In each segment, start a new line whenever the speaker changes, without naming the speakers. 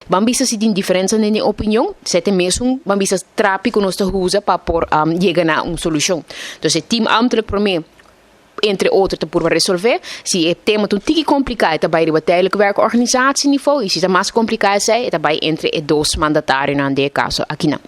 Ban bisa si tin diferencia den opinion, esey ta mesun, ban bisa, trapi cu nos ta usa pa por yega na un solucion. Anto, e team ambtelijk prome, entre otro, ta por resolve. Si e tema un tiki complica, ta bay riba tijdelijk werkorganisatieniveau. Y si ta mas complica, esey ta bay entre e dos mandatarionan den e caso aki nan.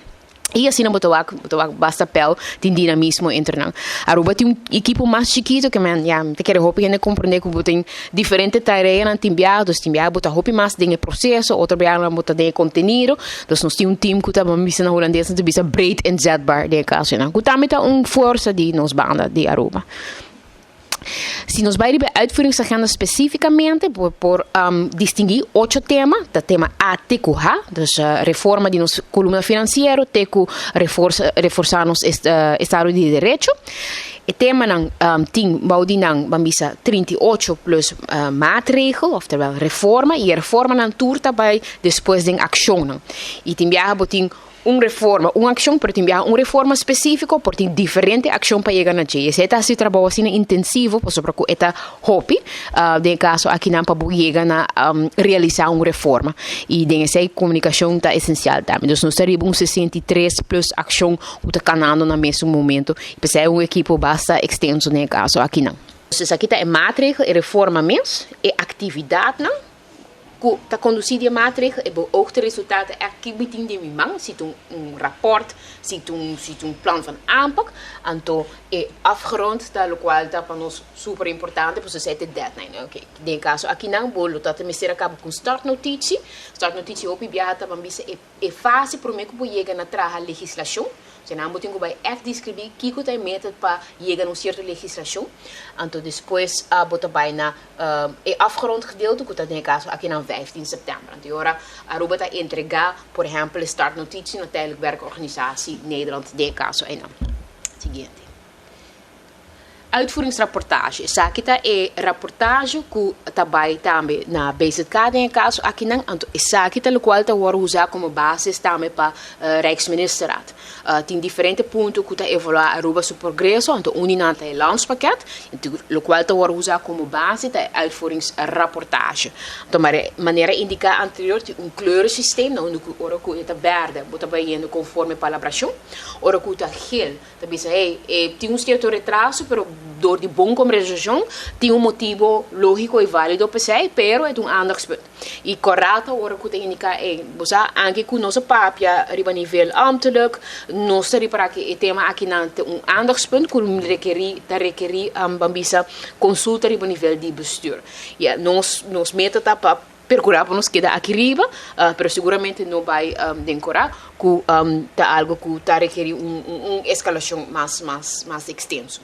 Y asina bo ta wak basta pel tin dinamismo entre nan. Aruba tin un ekipo mas chikito cu men, ja, ta kere hopi hende comprende cu tin diferente tarea nan tin biaha, dus tin biaha bo ta hopi mas den proceso, otro biaha nan bo ta den contenido, dus nos tin un team cu ta, bisa na Hulandes, ta bisa breed inzetbaar den caso nan. Cu tambe ta un forsa di nos banda di Aruba. Si nos bay riba uitvoeringsagenda specificamente, por distingui ocho tema, e tema A, T, Q, H, dus reforma di nos columna financiero, T, Q, reforsa nos estado di derecho. E temanan tin bou di nan, ban bisa, 38 plus maatregel, oftewel reforma, y reformanan tur ta bay despues den accion. Y tin biaha bo tin un reforma, un accion, pero tin un reforma specifico, por tin diferente accion pa yega na dje. Esey ta e trabou asina intensivo, pasobra cu ta hopi, den caso aki nan pa yega na realisa un reforma. Y den esey comunicacion ta esencial tambe. Anto, nos tin un 63 plus accion cu ta canando na mesun momento. Y ta un ekipo basta extenso den e caso aki nan. Dus aki ta e maatregel, e reforma mes, e actividad nan, cu ta conduci e maatregel e beoogde resultaten echt meteen den mi man. Zit un rapport, zit un plan van aanpak. Anto e afgerond, ta locual ta pa nos super importante, pasobra esey ta deadline. Ok, den caso aki nan, bo lo ta mester caba cu startnotitie. Startnotitie hopi biaha ta ban bisa e fase prome cu yega na traha legislacion. Osea, nan tin cu bay echt describi kico ta e meta pa yega na un cierto legislacion. Anto despues bo ta bay na e afgerond gedeelte, cu ta den caso aki na 15 september. Anto ora Aruba ta entrega, por ehempel, startnotitie na Tijdelijk Werkorganisatie Nederland den caso ey nan. Siguiente. Uitvoeringsrapportage. Esaki ta e rapportage cu ta bay tambe na BZK den caso aki nan. Anto esaki ta locual ta wordo usa como base tambe pa Rijksministerraad. Tin diferente punto cu ta evalua Aruba su progreso, anto un di nan ta e landspakket, locual ta wordo usa como base ta uitvoeringsrapportage. Anto manera indica anterior, tin un kleurensysteem, na unda ora cu ta berde, bo ta bayendo conforme palabracion, ora cu ta geel, ta bisa, hey, tin un cierto retraso, pero door di bon conversacion, tin un motibo logico y valido pa esey, pero e un aandachtspunt. Y cora ta ora cu ta indica, hey, bo aunke cu nos a papia riba nivel ambtelijk, nos ta ripara cu e tema aki nan un aandachtspunt cu ta requerir ban bisa, consulta riba nivel di bestuur. Ja, nos meta ta pa percura pa nos keda aki riba, pero seguramente no bay den cora cu ta algo cu ta requerir un escalacion mas extenso.